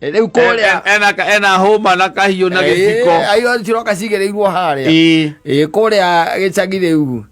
Rĩu kũrĩa Ena hũma na kahiũ na gĩciko. Ayo ciroka cigĩrĩirwo harĩa. Ĩĩ. Ĩĩ, kũrĩa gĩcagi rĩu.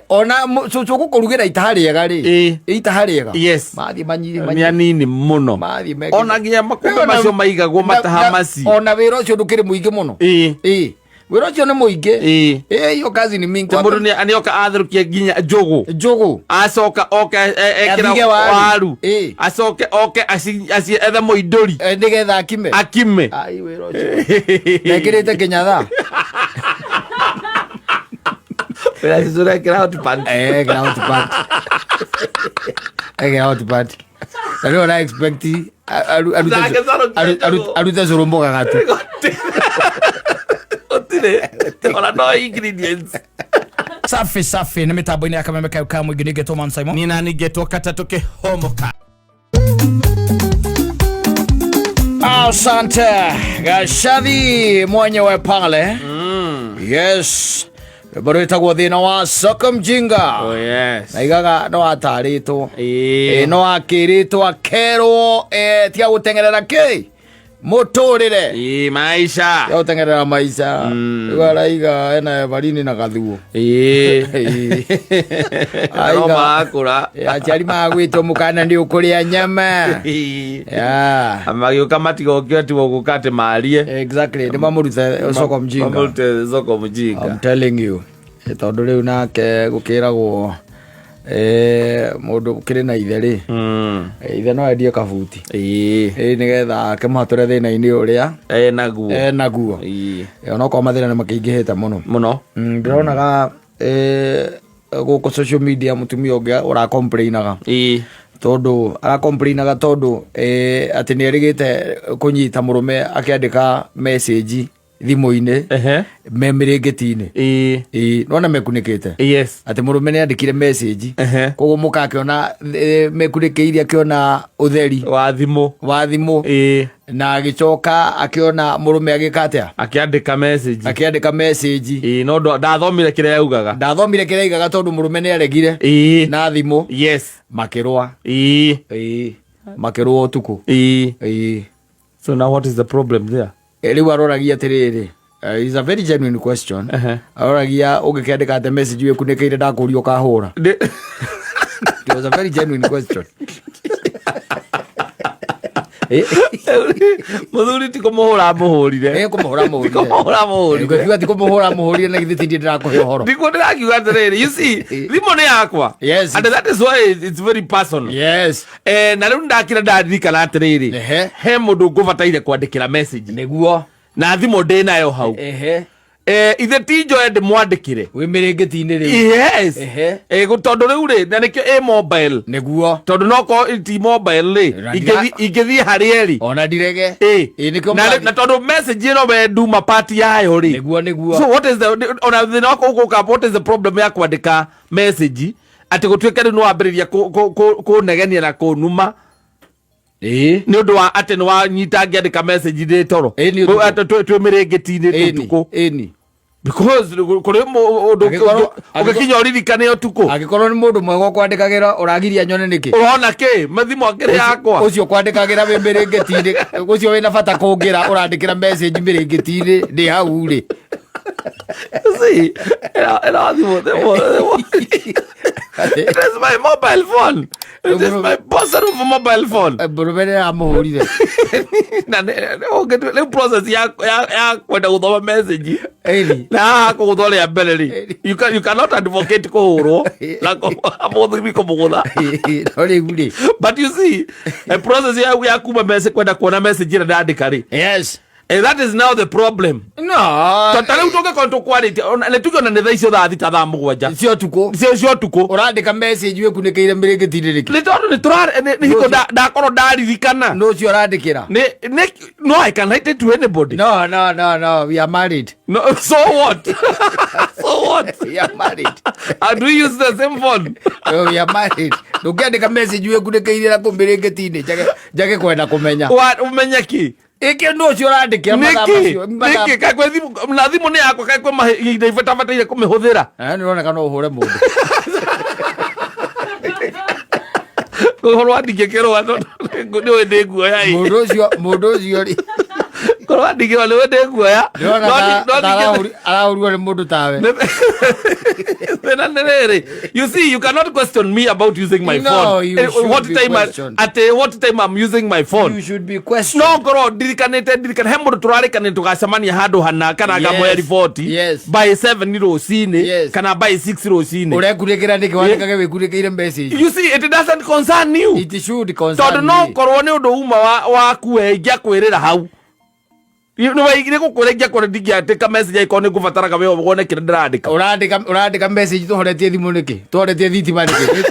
Ona cũcũ gũkũrugĩra itaha rĩega rĩ. Ĩĩ. Itaha rĩega. Yes. Mathiĩ manyiri Nĩ anini mũno. Mathiĩ Ona nginya makũmbĩ macio maigagwo mataha macio. Ona wĩra ũcio ndũkĩrĩ mũingĩ mũno. Ĩĩ. Ĩĩ. Wĩra ũcio nĩ mũingĩ. Ĩĩ. Ĩĩ, hiyo kazi ni mingi. Te mũndũ nĩoka atherũkia nginya njũgũ. Njũgũ. Acoka oke ekĩra Athige waru. waru. Ĩĩ. Acoke oke ethe mũindũri. Nĩgetha akime. Akime. Ai, wĩra ũcio. Mekĩrĩte kĩnyatha. Wĩra ũcio ũrekĩra hot pants. Ekĩra hot pants. Ekĩra hot pants. Na rĩu ũra expect Nake Sarokia njũgũ. arute cũrũ mũgagatu. Gũtirĩ. Ona no ingredients. Safi safi nä mä tambo-inä ya kameme kau ka må ingä nä ngetwo Man Simon. Nina ningetwo katatũ kĩhomoka. Asante Gashathi mwenyewe pale. Yes, rwĩmbo rwĩtagwo thĩna wa soko mjinga. Oh yes. Na igaga no atarĩtwo. Ĩĩ. Ĩ, no akĩrĩtwo akerwo tiga gũteng'erera kĩ mũtũrĩre. Ĩĩ, maisha. Tiga gũteng'erera maica. Rĩu araiga ena Evarini na gathuo. Ĩĩ. Ĩĩ. No makũra. Aciari magwĩtwo mũkana nĩ ũkũrĩa nyama. Ĩĩ. Yeah. Magĩũka matigokĩra tigo gũka atĩ marie. Exactly, nĩ mamũrute soko mjinga. Mamũrute soko mjinga. I'm telling you. Tondũ rĩu nake gũkĩragwo mũndũ ũkĩrĩ na ithe rĩ, ithe no endie kabuti. Ĩĩ. Nĩgetha akĩmũhatũre thĩna-inĩ ũrĩa Enaguo. enaguo. Ĩĩ. Onokorwo mathĩna nĩ makĩingĩhĩte mũno. Mũno. Ndĩronaga gũkũ social media mũtumia ũngĩ ũracomplainaga. Ĩĩ. Tondũ aracomplainaga tondũ atĩ nĩ erĩgĩte kũnyita mũrũme akĩandĩka message thimũ-inĩ me mĩrĩngĩti-inĩ. Ĩĩ. Ĩĩ, nona mekunĩkĩte. Yes. Atĩ mũrũme nĩ andĩkire message. Koguo mũka akĩona mekunĩkĩire akĩona ũtheri wa thimũ. Wa thimũ. Ĩĩ. Na agĩcoka akĩona mũrũme agĩka atĩa? Akĩandĩka message. Akĩandĩka message. Ĩĩ, no ndathomire kĩrĩa yaugaga. Ndathomire kĩrĩa yaugaga tondũ mũrũme nĩ aregire. Ĩĩ. Na thimũ. Yes. Makĩrũa. Ĩĩ. Ĩĩ. Makĩrũa ũtukũ. Ĩĩ. Ĩĩ. So now what is the problem there? Rĩu aroragia atĩrĩrĩ, is a very genuine question. Aroragia ũngĩkĩandĩka atĩ message wĩkunĩkĩire ndakũria ũkahũra. It was a very genuine question. Mũthuri ti kũmũhũra mũhũrire. Kũmũhũra mũhũrire. Ti kũmũhũra mũhũrire. Ngũkiuga ti kũmũhũra mũhũrire na githĩ ti niĩ ndĩrakũhe ũhoro. Ndikuo ndĩrakiuga atĩrĩrĩ, you see, thimũ nĩ yakwa. Yes. And that is why it's very personal. Yes. Na rĩu ndakĩra ndaririkana atĩrĩrĩ, he mũndũ ngũbataire kwandĩkĩra message. Nĩguo. Na thimũ ndĩ nayo hau. Ithe ti njoe ndĩmwandĩkĩre. Wĩ mĩrĩngĩti-inĩ rĩu. Yes. Tondũ rĩu rĩ, na nĩkĩo ĩ mobile. Nĩguo. Tondũ no korwo ti mobile rĩ, Na ingĩthiĩ harĩa ĩrĩ. Ona ndirege. Nĩkĩo Na mũrathi- na tondũ message ĩno we nduma part yayo rĩ. Nĩguo, nĩguo. So what is the, ona thĩna wakwa ũgũka, what is the problem ya kwandĩka message atĩ gũtuĩke rĩu nĩwambĩrĩria kũnegenia na kũnuma. Nĩ ũndũ wa atĩ nĩwanyita ngĩandĩka message ndĩ toro. Nĩ ũtukũ. Atĩ twĩ mĩrĩngĩti-inĩ ũtukũ. Because kũrĩ ũndũ ũngĩkinya ũririkane ũtukũ. Angĩkorwo nĩ mũndũ mwega ũkwandĩkagĩra ũragiria nyone nĩkĩ? Ũrona kĩ? Mathimũ akĩrĩ yakwa. Ũcio ũkwandĩkagĩra wĩ mĩrĩngĩti-inĩ, ũcio wĩna bata kũngĩra ũrandĩkĩra message mĩrĩngĩti-inĩ ndĩ hau rĩ. See, ĩno thimũ, thimũ, thimũ. It is my mobile phone. It is my personal mobile phone. Mũrũme nĩ aramũhũrire. Na rĩu process ya kwenda gũthoma message. Ĩni. Na haha kũgũthwo rĩa mbere rĩ. You can, you cannot advocate kũhũrwo na mũthuri kũmũgũtha. No rĩu rĩ. But you see, a process ya kuma message kwenda kuona message ĩrĩa ndandĩka rĩ. Yes. And that is now the problem. No. Ta rĩu tũngĩkorwo tũkwarĩtie, ona nĩ tuge ona nĩ thaa icio thaa thita thaa mũgwanja. Cia ũtukũ. Cia ũtukũ. Ũrandĩka message wĩkunĩkĩire mĩrĩngĩti-inĩ nĩkĩ? Nĩ tondũ nĩ tũra-, nĩ hingo ndakorwo ndaririkana. Nũ ũcio ũrandĩkĩra? Nĩ, no, I can write it to anybody. No, no, no, no, we are married. No, so what? So what? We are married. And we use the same phone. No, we are married. Ndũngĩandĩka message wĩkunĩkĩire na kũ mĩrĩngĩti-inĩ, njage kwenda kũmenya. Wa, ũmenye kĩ? Ĩkĩ nũ ũcio ũrandĩkĩra mathaa Nĩkĩ? macio? Mathaa- Nĩkĩ? Kaĩ kwĩ thimũ, na thimũ nĩ yakwa, kaĩ kwĩ mahinda ibatabataire kũmĩhũthĩra? Nĩ ũroneka no ũhũre mũndũ. Ũhoro wa ndingĩkĩrũa nĩ ũĩ ndĩ nguoya ĩ. Mũndũ ũcio rĩ, Korwo wa ndingĩrũa nĩ ũĩ ndĩ nguoya. Ndĩrona No ta no ta arahũrirwo nĩ mũndũ tawe. Thĩna nĩ rĩrĩ, you see, you cannot question me about using my No, phone. you should What be time questioned. at what time I'm using my phone. You should be questioned. No ngorwo ndirikanĩte, ndirikane he mũndũ tũrarĩkanĩte tũgacemania handũ hana kana ngamũhe riboti by 7 rũcinĩ kana by 6 rũcinĩ. Ũrekunĩkĩra nĩkĩ? Wandĩkage wĩkunĩkĩire message. You see, it doesn't concern you. It should concern Tondũ no me. korwo nĩ ũndũ uma waku we ingĩakwĩrĩra hau nĩ gũkwĩra, ingĩakwĩra ndingĩandĩka message angĩkorwo nĩ ngũbataraga we wone kĩrĩa ndĩrandĩka. Ũrandĩka message tũhoretie thimũ nĩkĩ? Tũhoretie thitima nĩkĩ?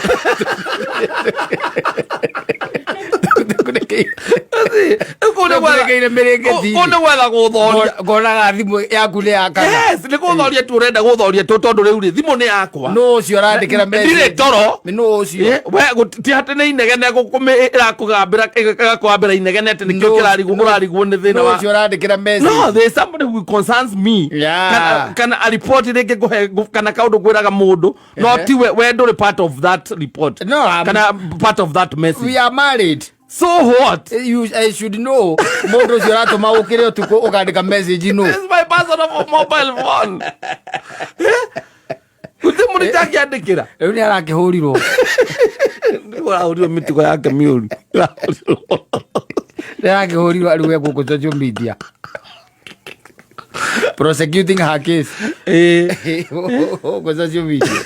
Tũkunĩkĩire mĩrĩngĩti. Kũu nĩ gwetha gũthoria. Ngonaga thimũ yaku nĩ yakana. Yes, nĩ gũthoria tu, ũrenda gũthoria tu, tondũ rĩu rĩ, thimũ nĩ yakwa. Nũ ũcio ũrandĩkĩra message? Ndirĩ toro. Nĩ nũ ũcio? We ti atĩ nĩ inegene ĩrakũgambĩra, ĩgakũgambĩra inegene atĩ nĩkĩo kĩrarigwo, ũrarigwo nĩ thĩna Nũ wa ũcio ũrandĩkĩra message? No, there is somebody who concerns me. Kana a report rĩngĩ ngũhe kana kaũndũ ngwĩraga mũndũ, no tiwe, we ndũrĩ part of that report No, kana part of that message. We are married. So what? You, I should know mũndũ ũcio ũratũma ũkĩre ũtukũ ũkandĩka message no. This is my personal mobile phone. Gũtirĩ mũndũ itangĩandĩkĩra. Rĩu nĩ arakĩhũrirwo. Ũrahũrirwo mĩtugo yake mĩũru. Nĩ arakĩhũrirwo arĩ we gũkũ social media prosecuting her case gũkũ social media.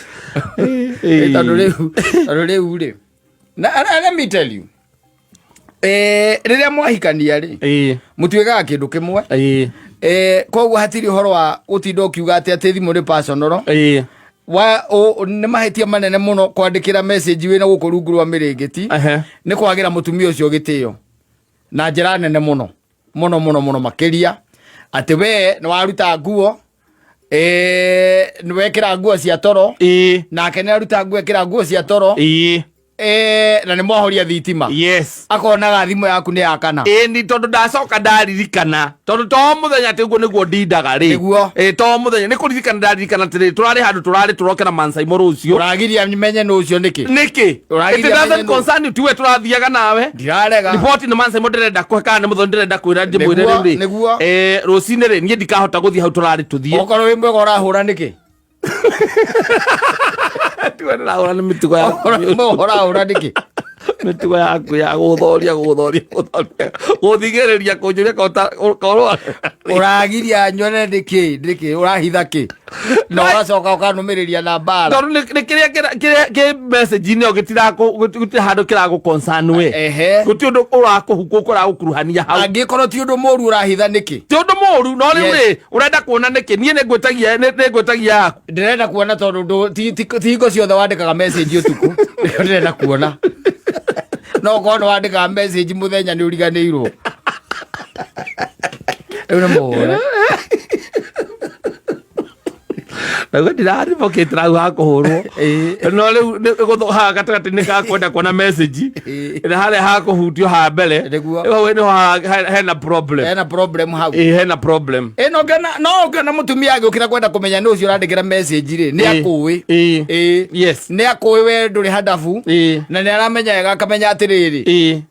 Tondũ rĩu rĩ, na and let me tell you, rĩrĩa mwahikania rĩ, mũtuĩkaga kĩndũ kĩmwe. Koguo hatirĩ ũhoro wa gũtinda ũkiuga atĩ thimũ nĩ personal. Wa nĩ mahĩtia manene mũno kwandĩkĩra message wĩna gũkũ rungu rwa mĩrĩngĩti. Nĩ kwagĩra mũtumia ũcio gĩtĩo na njĩra nene mũno mũno mũno mũno makĩria, atĩ we nĩ waruta nguo, nĩ wekĩra nguo cia toro, nake nĩ aruta nguo, ekĩra nguo cia toro, na nĩ mwahoria thitima, akonaga thimũ yaku nĩ yakana. Ĩĩ, ni tondũ ndacoka ndaririkana, tondũ to mũthenya atĩ ũguo nĩguo ndindaga rĩ. Nĩguo. Ĩ, to mũthenya nĩ kũririkana ndaririkana atĩrĩ, tũrarĩ handũ tũrarĩ tũrokera Mansaimo rũciũ. Ũragiria menye nũ ũcio nĩkĩ? Nĩkĩ? Ũragiria It doesn't menye nũ. concern you, tiwe tũrathiaga nawe. Ndirarega. Riboti nĩ Mansaimo ndĩrenda kũhe kana nĩ mũthoni ndĩrenda kwĩra, ndĩmwĩre rĩu rĩ, rũcinĩ rĩ, niĩ ndikahota gũthiĩ hau tũrarĩ tũthiĩ. Okorwo wĩ mwega ũrahũra nĩkĩ? Tiwe ndĩrahũra, nĩ mĩtugo yaku. Okorwo wĩ mwega ũrahũra nĩkĩ? Mĩtugo yaku ya gũthoria gũthoria gũthoria gũthigĩrĩria kũnjũria korwo Ũragiria nyone nĩkĩ? Nĩkĩ ũrahitha kĩ na ũgacoka ũkanũmĩrĩria na mbara? Tondũ nĩ kĩrĩa kĩ message-inĩ ĩyo gũtirĩ handũ kĩragũ concern we. Gũtirĩ ũndũ ũrakũhukwo kũragũkuruhania hau. Angĩkorwo ti ũndũ mũru ũrahitha nĩkĩ? Ti ũndũ mũru, no rĩu rĩ, ũrenda kuona nĩkĩ? Niĩ nĩ ngwĩtagia yaku. Ndĩrenda kuona tondũ ti hingo ciothe wandĩkaga message ũtukũ. Nĩkĩo ndĩrenda kuona. No okorwo nĩ wandĩkaga message mũthenya, nĩ ũriganĩirwo. Rĩu nĩ mũhũre. Naguo ndĩradvocate hau ha kũhũrwo. No rĩu haha gatagatĩ-inĩ ka kwenda kuona message na harĩa ha kũhutio ha mbere. Rĩu hau nĩho hena problem. Hena problem hau. Ĩĩ, hena problem. Ĩ, no ngĩona no ũngĩona mũtumia agĩũkĩra kwenda kũmenya nĩ ũcio ũrandĩkĩra message rĩ, nĩ akũĩ. Nĩ akũĩ we ndũrĩ handabu. Na nĩ aramenya wega, akamenya atĩrĩrĩ,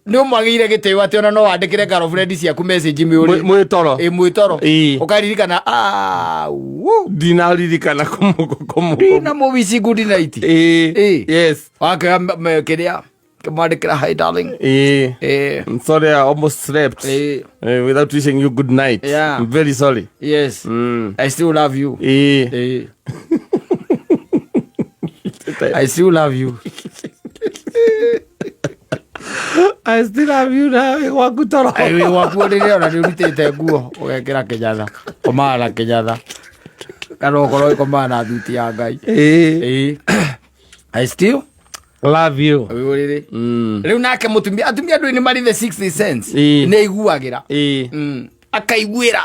nĩ ũmwagĩire gĩtĩo atĩ ona no wandĩkĩre girlfriend ciaku message mĩũrĩ Mwĩ toro. Ĩ, mwĩ toro. Ũkaririkana, ah, wuu. Ndinaririkana kũmũ Ndina mũwici good night. Yes. Wakĩoya kĩrĩa kĩmwandĩkĩra, "Hi darling." I'm sorry, I almost slept without wishing you good night. I'm very sorry. Yes. I still love you. I still love you. I still have you now gwaku toro. Wĩ gwaku rĩrĩa ona nĩ ũrutĩte nguo ũgekĩra kĩnyatha, komaga na kĩnyatha kana ũkorwo ĩkomaga na thuti ya Ngai. I still Love you. Wĩ ũrĩrĩ. Rĩu nake mũtumia, atumia andũ nĩ marĩ the sixth sense. Nĩ aiguagĩra. Akaiguĩra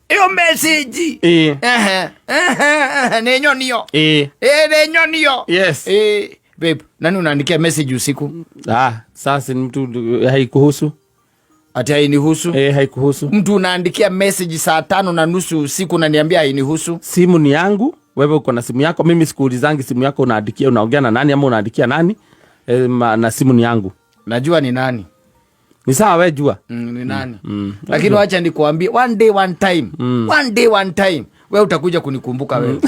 ĩyo message. Ehe, ehe, ehe, nĩ nyonio. Ĩ, nĩ nyonio. Ĩ, babe, nani unaandikia message usiku? Ah, sasa ni mtu haikuhusu. Ati hainihusu? Eh, haikuhusu. Mtu unaandikia message saa 5:30 usiku naniambia hainihusu? Simu ni yangu, wewe uko na simu yako, mimi sikuulizangi simu yako unaandikia, unaongea na nani ama unaandikia nani. Na simu ni yangu. Najua ni nani. Ni sawa, we jua. Ni nani. Lakini wacha nikuambie, one day one time, one day one time we utakuja kunikumbuka wewe.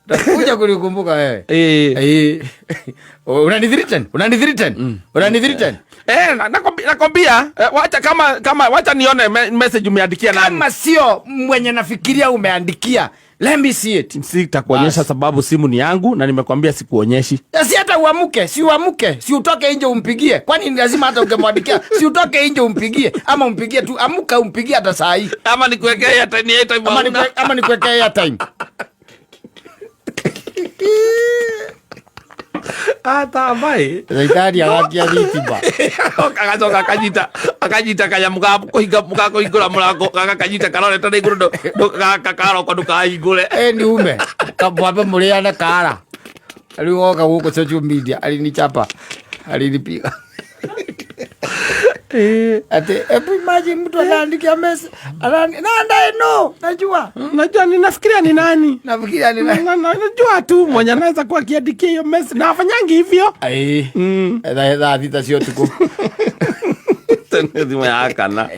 Utakuja kunikumbuka wewe. Eh. Unanithreaten? Unanithreaten? Unanithreaten? Nakwambia, wacha kama wacha nione message umeandikia nani. Kama sio mwenye nafikiria umeandikia, let me see it. Sitakuonyesha sababu simu ni yangu na nimekwambia sikuonyeshi. Si hata uamuke, si uamuke, si utoke nje umpigie. Kwani ni lazima hata ungemwandikia? Si utoke nje umpigie ama umpigie tu, amuka umpigie hata saa hii. Ama nikuwekee airtime, ni airtime hauna. Ama nikuwekee airtime. Ata mai. Daktari agakia thitima. Agacoka akanyita kanyamu ga kũhinga ga kũhingũra mũrango, gaka kanyita karorete na igũrũ, gaka karoko ndũkahingũre. Ni ume. Kamwambe mũrĩane kara. Rĩu woka gũkũ social media alinichapa. Alinipiga. Ati, hebu imagine mtu anaandikia message, na ndaye no, najua. Najua, ninafikiria ni nani. Nafikiria ni nani. Najua tu mwenye anaweza kuwa akiandikia hiyo message na afanyangi hivyo. Ai. Thaa 6 cia ũtukũ. Tene thimũ ya kana.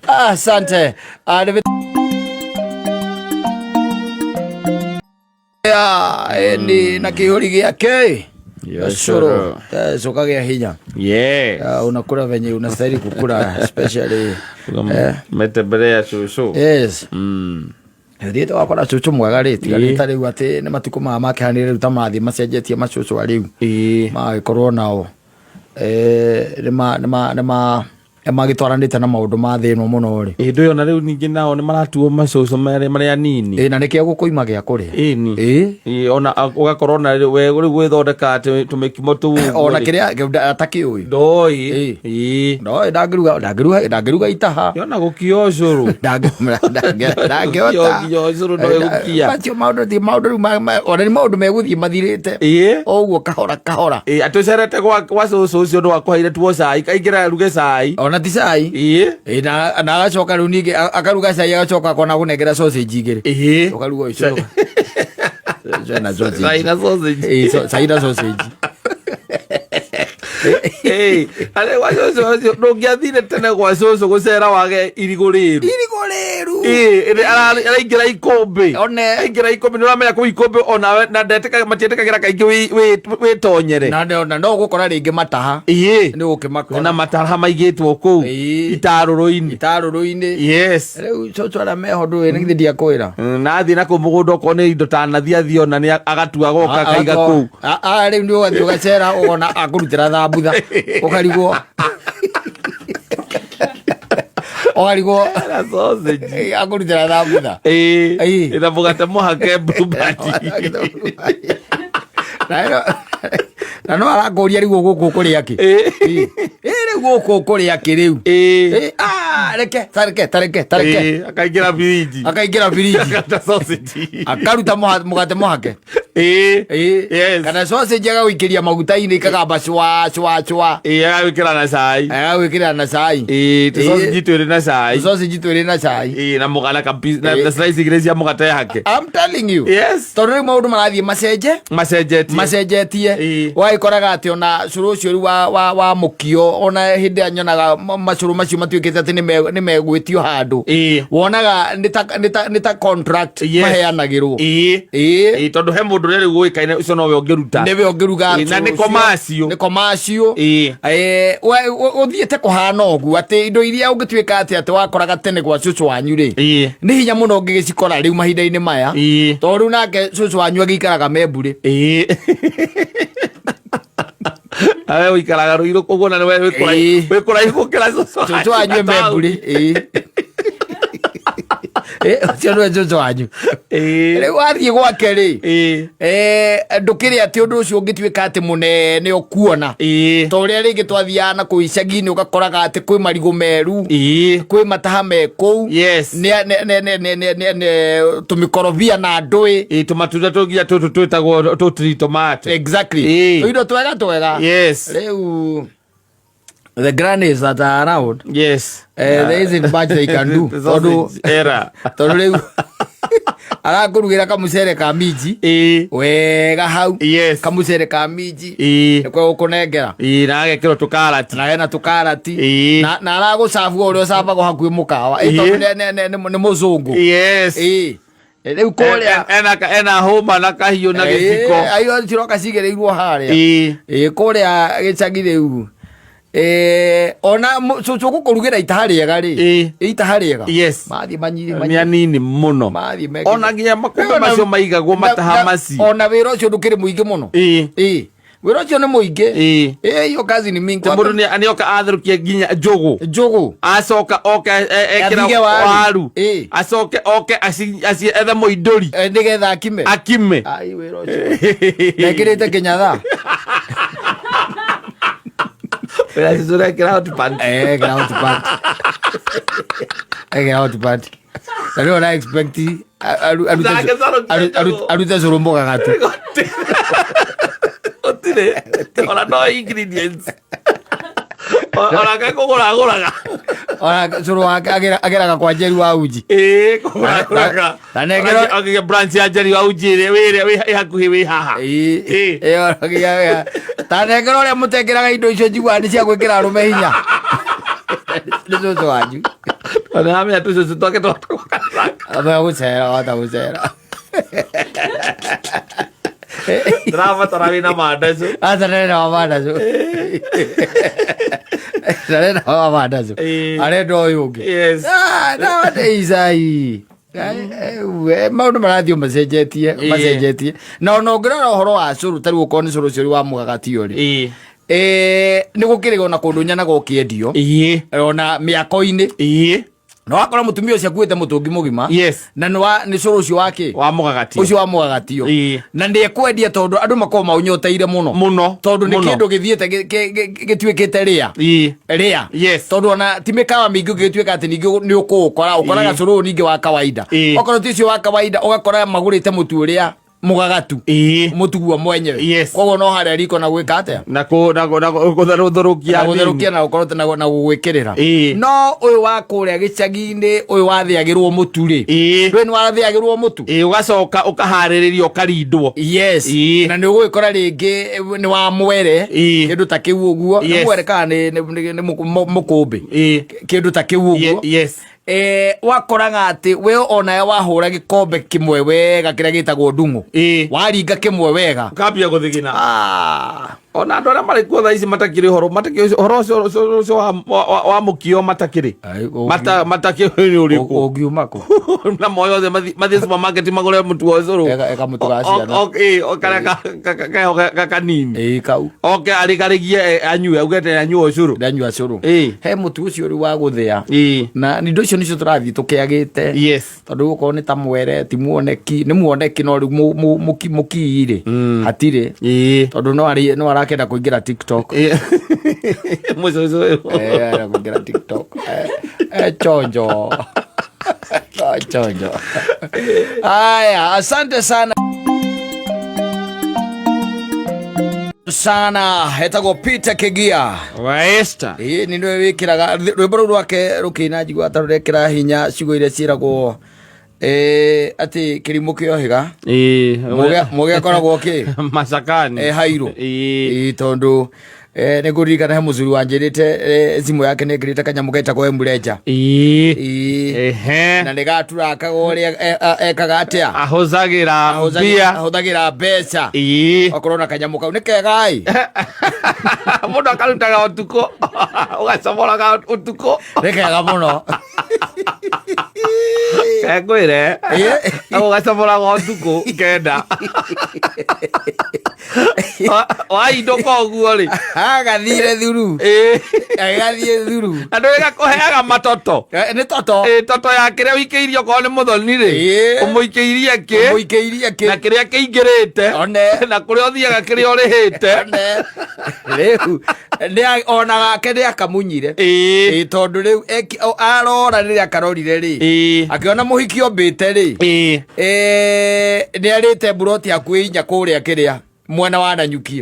Asante. Ya, ni na kihuri gĩake. Yes, Cũrũ. sir. Coka gĩa hinya. Yes. Unakula venye unastahili kukula, especially, Metembelea cucu. Yes. Thiĩte wakora cucu mwega rĩ, tiga nĩ ta rĩu atĩ nĩ matukũ maya makĩhanire rĩu ta mathiĩ macenjetie macucu a rĩu. Magĩkorwo nao, nĩ magĩtwaranĩte na maũndũ ma thĩ ĩno mũno rĩ. Hĩndĩ ĩyo na rĩu ningĩ nao nĩ maratuo macucu marĩa anini. Na nĩkĩo gũkũima gĩa kũrĩa. Ĩni. Ona, ũgakorwo na rĩu, we rĩu gwĩthondeka atĩ tũmĩkimo tũu ũguo Ona rĩ. kĩrĩa, atakĩũĩ. Ndoĩ. Ndoĩ, ndangĩruga itaha. Yona gũkia ũcũrũ. Ndangĩhota. Gũkia ũcũrũ ndoĩ gũkia. Macio maũndũ ti maũndũ rĩu ona nĩ maũndũ megũthiĩ mathirĩte. O ũguo kahora kahora. Atĩ ũcerete gwa cũcũ ũcio nĩ wakũheire tuo cai, kaingĩra aruge cai. Ona ti cai. Na agacoka rĩu ningĩ, akaruga cai, agacoka akona gũnengera sausage igĩrĩ. Ũkaruga ũcũrũ. Cai na sausage. Cai na sausage. Cai na sausage. Arĩ gwa cũcũ ũcio, ndũngĩathire tene gwa cũcũ gũcera wage irigũ rĩru. Irigũ rĩru. Araingĩra ikũmbĩ. One. Aingĩra ikũmbĩ, nĩ ũramenya kũu ikũmbĩ onawe, na matiĩtĩkagĩra kaingĩ wĩtonyere. Na no ũgũkora rĩngĩ mataha. Nĩ ũgũkĩmakora. Na mataha maigĩtwo kũu. Itarũrũ-inĩ. Itarũrũ-inĩ. Yes. Rĩu cũcũ arĩa meho ndũĩ, nĩ githĩ ndiakwĩra. Na athiĩ na kũu mũgũnda okorwo nĩ indo ta nathi athiĩ ona nĩ agatua goka akaiga kũu. Rĩu nĩ ũgathiĩ ũgacera ũkona akũrutĩra thambutha. Ũkarigwo. Ũkarigwo. Na sausage. Akũrutĩra thambutha. Na mũgate mũhake Blue Band. Na no arakũria rĩu gũkũ ũkũrĩa kĩ? Rĩu gũkũ ũkũrĩa kĩ rĩu? Reke, ta reke, ta reke, ta reke. Akaingĩra biriji. Akaingĩra biriji. Akaruta sausage. Akaruta mũgate mũhake. Yes. Kana sausage agagũikĩria maguta-inĩ ikagamba cwa, cwa, cwa. Agagwĩkĩra na cai. Agagwĩkĩra na cai. Tũ sausage twĩrĩ na cai. Tũ sausage twĩrĩ na cai. Na mũgana ka na slice igĩrĩ cia mũgate hake. I'm telling you. Yes. Tondũ rĩu maũndũ marathiĩ macenje. Macenjetie. Macenjetie. Wagĩkoraga atĩ ona cũrũ ũcio rĩu wa mũkio, ona hĩndĩ ĩrĩa nyonaga macũrũ macio matuĩkĩte atĩ nĩ megwĩtio handũ. Wonaga nĩ ta contract Yes. maheanagĩrwo. Tondũ he mũndũ ũrĩa rĩu ũĩkaine ũcio nowe ũngĩruta. Nĩwe ũngĩruga Na nĩ cũrũ ũcio. commercial. Nĩ commercial. Ũthiĩte kũhana ũguo atĩ indo iria ũngĩtuĩka atĩ wakoraga tene gwa cũcũ wanyu rĩ. Nĩ hinya mũno ũngĩgĩcikora rĩu mahinda-inĩ maya. Tondũ rĩu nake cũcũ wanyu agĩikaraga Membure. Nawe ũikaraga Ruiru koguo na nĩwe wĩ kũraihu gũkĩra cũcũ Cũcũ wanyu e Membure. Ũcio nĩwe cũcũ wanyu. Rĩu wathiĩ gwake rĩ, ndũkĩrĩ atĩ ũndũ ũcio ũngĩtuĩka atĩ mũnene ũkuona. Ta ũrĩa rĩngĩ twathiaga na kũu icagi-inĩ ũgakoraga atĩ kwĩ marigũ meru, kwĩ mataha me kũu. Yes. Nĩ tũmĩkorobia na ndũĩ. Tũmatunda tũnginya tũtũ twĩtagwo tũtiri tomato. Exactly. Tũindo twega twega. Yes. Rĩu The grannies that are around, there isn't much they can do. The Tondu sausage era. Tondu riu arakũrugĩra kamucere ka minji wega hau. Kamucere ka minji nĩko gũkũnengera. Ĩĩ, na agekĩrwo tũkarati. Na hena tũkarati. Na aragũcabu o ũrĩa ũcabagwo hakuhĩ mũkawa. Tondũ nĩ mũzũngũ. Rĩu kũrĩa Ena hũma na kahiũ na gĩciko. Ayo ciroka cigĩrĩirwo harĩa. Kũrĩa gĩcagi rĩu. Ona cũcũ gũkũrugĩra itaha rĩega rĩ. Itaha rĩega. Mathiĩ manyiri Nĩ anini mũno. Mathiĩ mekĩte. Ona nginya makũmbĩ macio maigagwo mataha macio. Ona wĩra ũcio ndũkĩrĩ mũingĩ mũno. Wĩra ũcio nĩ mũingĩ. Hiyo kazi ni mingi. Mũndũ nĩoka atherũkia nginya njũgũ. Njũgũ. Acoka oke ekĩra Athige waru. waru. Acoke oke ethe mũindũri. Nĩgetha akime. Akime. Ai, wĩra ũcio. Ndekĩrĩte kĩnyatha. Wĩra ũcio ũrekĩra hot pants. Ekĩra hot pants. Ekĩra hot pants. Na rĩu ona expect Nake Saro arute cũrũ mũgagatu. Gũtirĩ. Ona no ingredients. Ona ke kũgũra agũraga. Ona cũrũ wake agĩraga kwa Njeri wa uji. Kũgũra agũraga. Na nengero- Ona branch ya Njeri wa uji ĩrĩa wĩ hakuhĩ wĩ haha. Ta nengero ũrĩa mũtekĩraga indo icio njiguaga nĩ cia gwĩkĩra arũme hinya. Nĩ cũcũ wanyu. Ona amenya tũcũcũ twake twa tũkaga. Amenya gũcera, wahota gũcera. Ndĩrabatara wĩna mandacu. Aca ndarenda wa mandacu. Ndarenda wa mandacu. Arenda ũyũ ũngĩ. Nowadays, ai. Maũndũ marathiĩ macenjetie, macenjetie. Na ona ũngĩrora ũhoro wa cũrũ, ta rĩu okorwo nĩ cũrũ ũcio wa mũgagatio rĩ. Nĩ gũkĩrĩ ona kũndũ nyonaga ũkĩendio. Ona mĩako-inĩ. Na wakora mũtumia ũcio akuĩte mũtũngi mũgima. Na nĩ cũrũ ũcio wa kĩ? Wa mũgagatio. Ũcio wa mũgagatio. Na nĩ ekwendia tondũ andũ makoragwo maũnyoteire mũno. Mũno. Tondũ nĩ Mũno. kĩndũ gĩthiĩte gĩtuĩkĩte rĩa. Rĩa. Tondũ ona ti mĩkawa mĩingĩ ũngĩgĩtuĩka atĩ ningĩ nĩ ũkũũkora, ũkoraga cũrũ ũyũ ningĩ wa kawaida. Okorwo ti ũcio wa kawaida, ũgakora magũrĩte mũtu ũrĩa mũgagatu. Mũtu guo mwenyewe. Koguo no harĩa riko na gwĩka atĩa? Na gũtherũkia Na gũtherũkia na gũkorwo na gũgwĩkĩrĩra. No ũyũ wa kũrĩa gĩcagi-inĩ, ũyũ wathĩagĩrwo mũtu rĩ. Ndũĩ nĩ wathĩagĩrwo mũtu? Ũgacoka ũkaharĩrĩrio ũkarindwo. Na nĩ ũgũgĩkora rĩngĩ nĩ wa mwere. Kĩndũ ta kĩu ũguo. Nĩ mwere kana nĩ mũkũmbĩ. Kĩndũ ta kĩu ũguo. Wakoraga atĩ we onawe wahũra gĩkombe kĩmwe wega kĩrĩa gĩtagwo ndung'u. Waringa kĩmwe wega. Ũkambia gũthigina. Ona andũ arĩa marĩ kuo thaa ici matakĩrĩ ũhoro, matakĩrĩ ũhoro ũcio wa mũkio matakĩrĩ. Ai, Matakĩrĩ nĩ ũrĩkũ? Ũngiuma kũ? Na moyo othe mathiĩ supermarket magũre mũtu wa ũcũrũ. Eka mũtu wa ciana. Karĩa keho kanini. Kau. Oke arĩgarĩgie, anyue, auge atĩ anyue ũcũrũ. Ndanyua ũcũrũ. He mũtu ũcio rĩu wa gũthĩa. Na indo icio nĩcio tũrathiĩ tũkĩagĩte. Tondũ gũkorwo nĩ ta mwere, ti muoneki, nĩ muoneki no rĩu mũkii rĩ, hatirĩ. Tondũ no arakenda kũingĩra TikTok. Mũcũcũ ũyũ. Arenda kũingĩra TikTok. Chonjo. Chonjo. Aya, asante sana. Sana, etagwo Peter Kigia. Wa Esther. Nĩ nĩwe wĩkĩraga rwĩmbo rũu rwake rũkĩina njiguaga ta rũrekĩra hinya ciugo iria ciĩragwo, atĩ kĩrimũ kĩohĩga. Mũge akoragwo kĩ? Macakani. Hairũ. Tondũ, nĩ ngũririkana he mũcuri wanjĩrĩte, thimũ yake nĩ ĩkĩrĩte kanyamũ getagwo M-Ledger. Na nĩ gaturakaga ũrĩa, ekaga atĩa? Ahũthagĩra mbia. Ahũthagĩra mbeca. Okorwo na kanyamũ kau nĩ kega ĩ. Mũndũ akarutaga ũtukũ. Ũgacomoraga ũtukũ. Nĩ kega mũno. Ngwĩre. Ũgacomoraga ũtukũ kenda. Waindũka ũguo rĩ. Agathire thuru. Agathiĩ thuru. Andũ ĩga kũheaga matoto. Nĩ toto. Toto ya kĩrĩa ũikĩirie okorwo nĩ mũthoni rĩ. Ũmũikĩirie kĩ? Ũmũikĩirie kĩ? Na kĩrĩa kĩingĩrĩte. One. Na kũrĩa ũthiaga kĩrĩa ũrĩhĩte. One. Rĩu, ona gake nĩ akamunyire. Tondũ rĩu arora rĩrĩa akarorire rĩ. Akĩona mũhiki ombĩte rĩ. Nĩ arĩte mburoti hakuhĩ inya kũrĩa kĩrĩa. Mwena wa Nanyuki.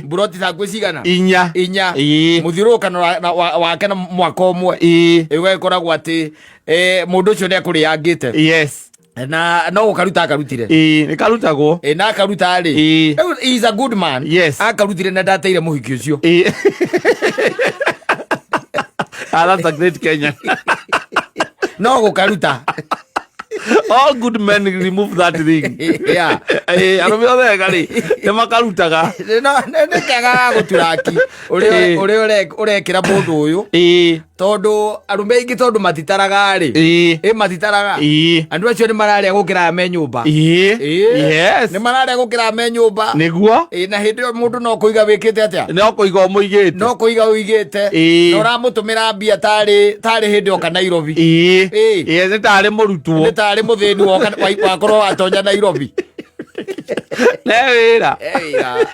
Mburoti ta ngũ cigana? Inya. Inya. Mũthiũrũrũkano wake na mwaka ũmwe. Ĩgagĩkoragwo atĩ mũndũ ũcio nĩ akũrĩangĩte. Na no gũkaruta akarutire. Ĩĩ, nĩ karutagwo. Na akaruta rĩ. Rĩu he is a good man. Akarutire na ndateire mũhiki ũcio. Ah, that's a great Kenyan. No gũkaruta. All good men remove that thing. Arũme othe ega rĩ, nĩ makarutaga. No, nĩ kega ga gũturaki ũrĩa ũrĩa ũrekĩra mũndũ ũyũ. Tondũ arũme aingĩ tondũ matitaraga rĩ. Ĩ matitaraga. Andũ acio nĩ mararĩa gũkĩra aya me nyũmba. Yes. Nĩ mararĩa gũkĩra aya me nyũmba. Nĩguo. Ĩ, na hĩndĩ ĩyo mũndũ no kũiga wĩkĩte atĩa? No kũiga ũmũigĩte. No kũiga ũigĩte. Na ũramũtũmĩra mbia tarĩ hĩndĩ oka Nairobi. Ĩ, nĩ tarĩ mũrutwo. Nĩ tarĩ mũthĩni woka wakorwo watonya Nairobi. Ne wĩra. Wĩra.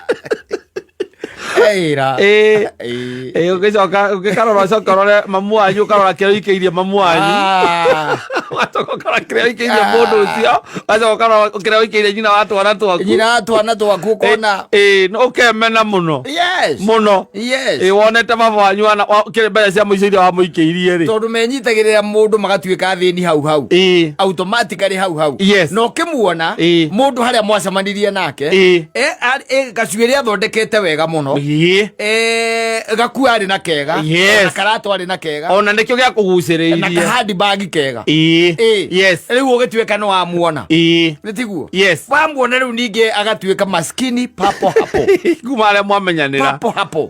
Wĩra. Ĩ, ũgĩcoka ũgĩkarora ũcoke ũrore mamu wanyu, ũkarora kĩrĩa ũikĩirie mamu wanyu. Ũgacoka ũkarora kĩrĩa ũikĩirie mũndũ ũcio, ũgacoka ũkarora kĩrĩa ũikĩirie nyina wa twana twaku. Nyina wa twana twaku ũkona. Ĩ, no ũkemena mũno. Yes. Mũno. Yes. Ĩ, wonete baba wanyu kĩrĩa mbeca cia mũico iria wamũikĩirie rĩ. Tondũ menyitagĩrĩra mũndũ magatuĩka athĩni hau hau. Automatically hau hau. Yes. Na ũkĩmuona, mũndũ harĩa mwacemanirie nake, gacuĩrĩ athondekete wega mũno. Gakuo arĩ na kega. Yes. Na karatũ arĩ na kega. Ona nĩkĩo gĩa kũgucĩrĩirie. Na kahandi bag kega. Yes. Rĩu ũgĩtuĩka nĩ wamuona. Nĩ tiguo? Yes. Wamuona rĩu ningĩ agatuĩka maskini papo hapo. Kuma harĩa mwamenyanĩra. Papo hapo.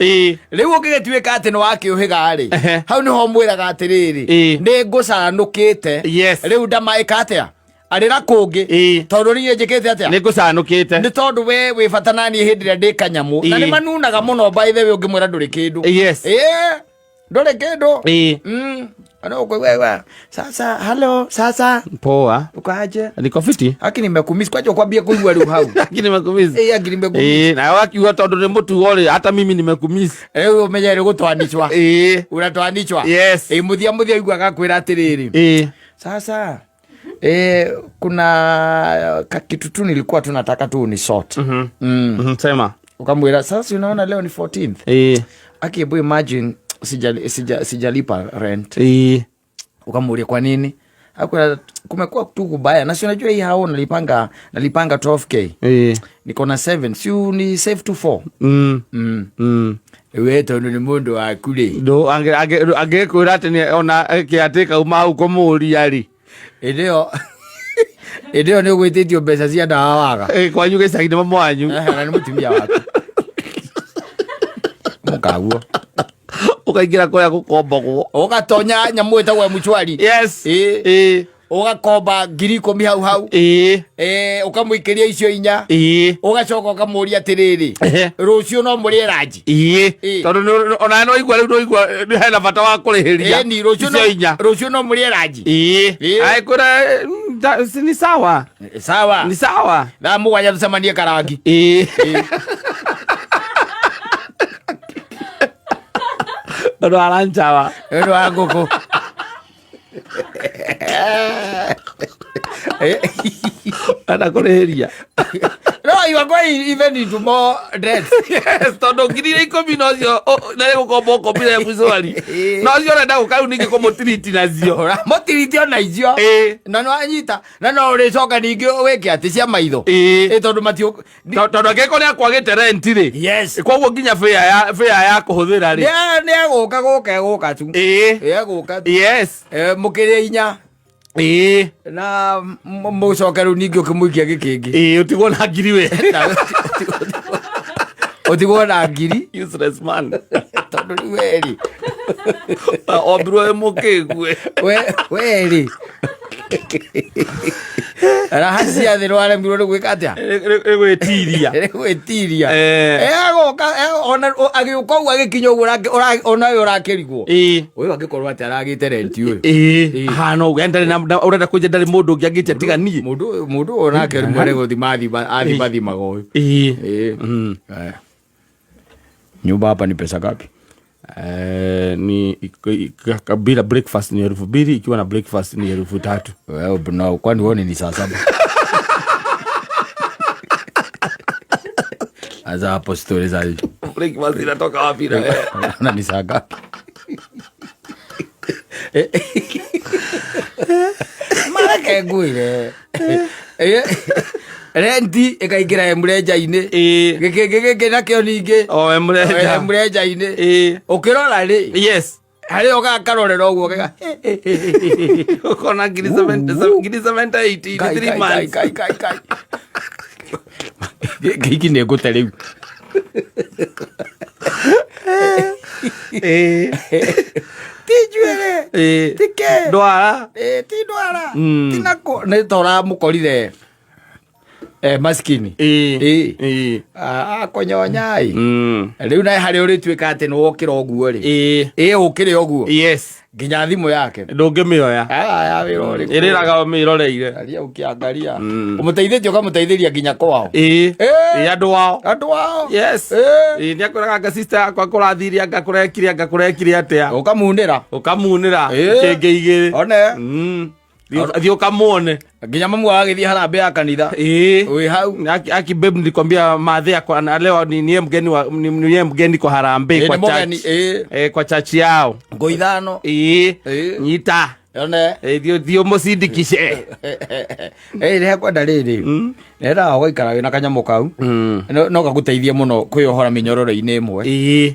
Rĩu ũngĩgĩtuĩka atĩ nĩ wakĩũhĩga rĩ, hau nĩho mwĩraga atĩrĩrĩ, nĩ ngũcanũkĩte. Yes. Rĩu ndamaĩka atĩa? Arĩra kũngĩ. Tondũ niĩ njĩkĩte atĩa? Nĩ ngũcanũkĩte. Nĩ tondũ we wĩ bata na niĩ hĩndĩ ĩrĩa ndĩ kanyamũ. Na nĩ manunaga mũno by the way ũngĩmwĩra ndũrĩ kĩndũ. Yes. Ndũrĩ kĩndũ. Ana ũkũigua, sasa, hello, sasa. Poa. Uko aje? Niko fiti. Haki nimekumiss. Kwaje kwambia kuigua rĩu hau? Haki nimekumiss. Haki nimekumiss. Na wakiuga tondũ nĩ mũtugo rĩ, hata mimi nimekumiss. Rĩu ũmenye rĩ gũtwanichwa. Unatwanichwa. Yes. Mũthia mũthia aiguaga akwĩra atĩrĩrĩ. Sasa, kuna kakitu tu nilikuwa tu nataka tu unisort. Sema. Ukamwira sasa unaona leo ni 14th. Aki, hebu imagine sijalipa rent. Ukamuulia kwa nini? Hakuwa kumekuwa tu kubaya. Na si unajua hii hao nalipanga 12k. Niko na 7. Si ni save to 4. Wewe tondu ni mundu wa kule. Ndo angekwira ati ni ona kĩatĩka uma hau kũmũria rĩ. Ĩndĩ ĩyo nĩ ũgwĩtĩtio mbeca cia ndawa waga. Kwanyu gĩcagi-inĩ mamu wanyu. Na nĩ mũtumia waku. Mũkaguo. Ũkaingĩra kũrĩa gũkombagwo. Ũgatonya nyamũ ĩtagwo M-Shwari. Yes. Ũgakomba ngiri ikũmi hau hau. Ũkamũikĩria icio inya. Ũgacoka ũkamũria atĩrĩrĩ, rũciũ no mũrĩe ranji. Tondũ ona no igua rĩu no igua hena bata wa kũrĩhĩria. Ni, Icio inya. rũciũ no mũrĩe ranji. Ai, kwĩra, si ni sawa. Sawa. Ni sawa. Thaa mũgwanja tũcemanie karangi. Ũndũ wa ranchawa. Ũndũ wa ngũkũ. Ana kũrĩhĩria. No, you are going even into more debt. Yes, tondũ ngiri iria ikũmi nocio, na nĩ gũkomba ũkombire M-Shwari. Nocio ũrenda gũka rĩu ningĩ kũmũtiriti nacio. Ũramũtiriti ona icio. Na nĩ wanyita. Na no ũrĩcoka ningĩ wĩke atĩ cia maitho. Tondũ Tondũ angĩkorwo nĩ akwagĩte rent rĩ. Yes. Koguo nginya fare ya kũhũthĩra rĩ. Nĩ egũka gũka egũka tu. Egũka tu. Yes. Mũkĩrĩa inya. Na mũcoke rĩu ningĩ ũkĩmũikia gĩkĩngĩ. Ũtigwo na ngiri we. Ũtigwo na ngiri. Useless man. Tondũ rĩu we rĩ. Ombirwo wĩ mũkĩgu we. We rĩ. Raha cia thĩ nĩwaremirwo nĩ gwĩka atĩa? Nĩ gwĩtiria. Nĩ gwĩtiria. Agoka, ona, agĩũka ũguo agĩkinya ũguo ona ũyũ ũrakĩrigwo. Ũyũ angĩkorwo atĩ aragĩte rent ũyũ. Hana ũguo, yani ndarĩ na, ũrenda kũnjĩra ndarĩ mũndũ ũngĩ angĩtia tiga niĩ. Mũndũ ũyũ, mũndũ ũyũ nake rĩmwe nĩ gũthima athimathimaga ũyũ. Nyumba hapa ni pesa ngapi? Ni bila breakfast ni elfu mbili, ikiwa na breakfast ni elfu tatu. Wewe, no, kwani wewe ni saa saba? Aza hapo stori za Breakfast inatoka wapi na wewe? Na ni saa ngapi? Mareke ngwire. Renti ĩkaingĩra emrenja-inĩ. Gĩkĩngĩ gĩkĩ nakĩo ningĩ. O emrenja. Emrenja-inĩ. Ũkĩrora rĩ. Yes. Harĩ o gakarorera ũguo gega. Ũkona ngiri 78 in 3 months. Kai, kai, kai. Gĩkĩ nĩ ngũte rĩu. Ti njuĩrĩ. Ti kĩ. Ndwara. Ĩ, ti ndwara. Ti nako nĩ ta ũramũkorire maskini. Ĩ. Akũnyonya ĩ. Rĩu nawe harĩa ũrĩtuĩka atĩ nĩ wokĩra ũguo rĩ. Ĩ ũkĩrĩ ũguo. Nginya thimũ yake. Ndũngĩmĩoya. Ah, ya wĩra ũrĩkũ? Ĩrĩraga ũmĩroreire. Angalia ũkĩangaria. Ũmũteithĩtie ũkamũteithĩria nginya kwao. Ĩ andũ ao. Andũ ao. Yes. Ĩ nĩ akwĩraga anga sister yakwa kũrathire anga kũrekire anga kũrekire atĩa. Ũkamunĩra. Ũkamunĩra. Kĩngĩ igĩrĩ. One. Thiĩ ũkamuone. Nginya mamu agagĩthiĩ harambee ya kanitha. Wĩ hau. Aki babe, nilikwambia madhe yako na leo ni niye mgeni wa ni niye mgeni kwa harambee kwa nĩ mũgeni, church. Kwa church yao. Ngo ithano. Nyita. One. Thiĩ thiĩ ũmũcindikishe. Rĩrĩa kwenda rĩrĩ nendaga ũgaikara wĩna kanyamũ kau no gagũteithie mũno kwĩyohora mĩnyororo-inĩ ĩmwe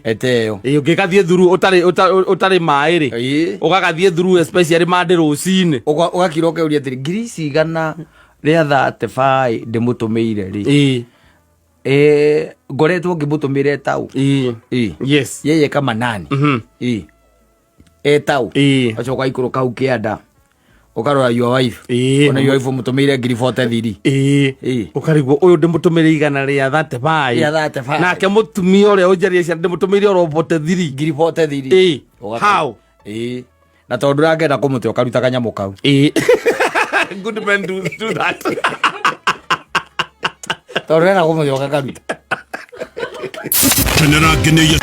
ete ĩyo. Ĩ ũngĩgathiĩ thuru ũtarĩ ũtarĩ maĩ rĩ. Ũgagathiĩ thuru especially Monday rũcinĩ. Ũgakira ũkeuria atĩrĩ, ngiri ici igana rĩa 35 ndĩmũtũmĩire rĩ, ngoretwo ngĩmũtũmĩra etaũ. Yeye kama nani? Etaũ. Ũgacoka ũgaikũrũka hau kĩanda ũkarora your wife. Ona your wife ũmũtũmĩire ngiri 43. Ũkarigwo ũyũ ndĩmũtũmĩre igana rĩa 35. Rĩa 35. Nake mũtumia ũrĩa ũnjaria ciana ndĩmũtũmĩire oro 43. Ngiri 43. How? Ĩ. Na tondũ ndũrakenda kũmũte ũkaruta kanyamũ kau. Good men do that. Tondũ ndũrenda kũmũte ũgakaruta. Kenera ngenĩiye.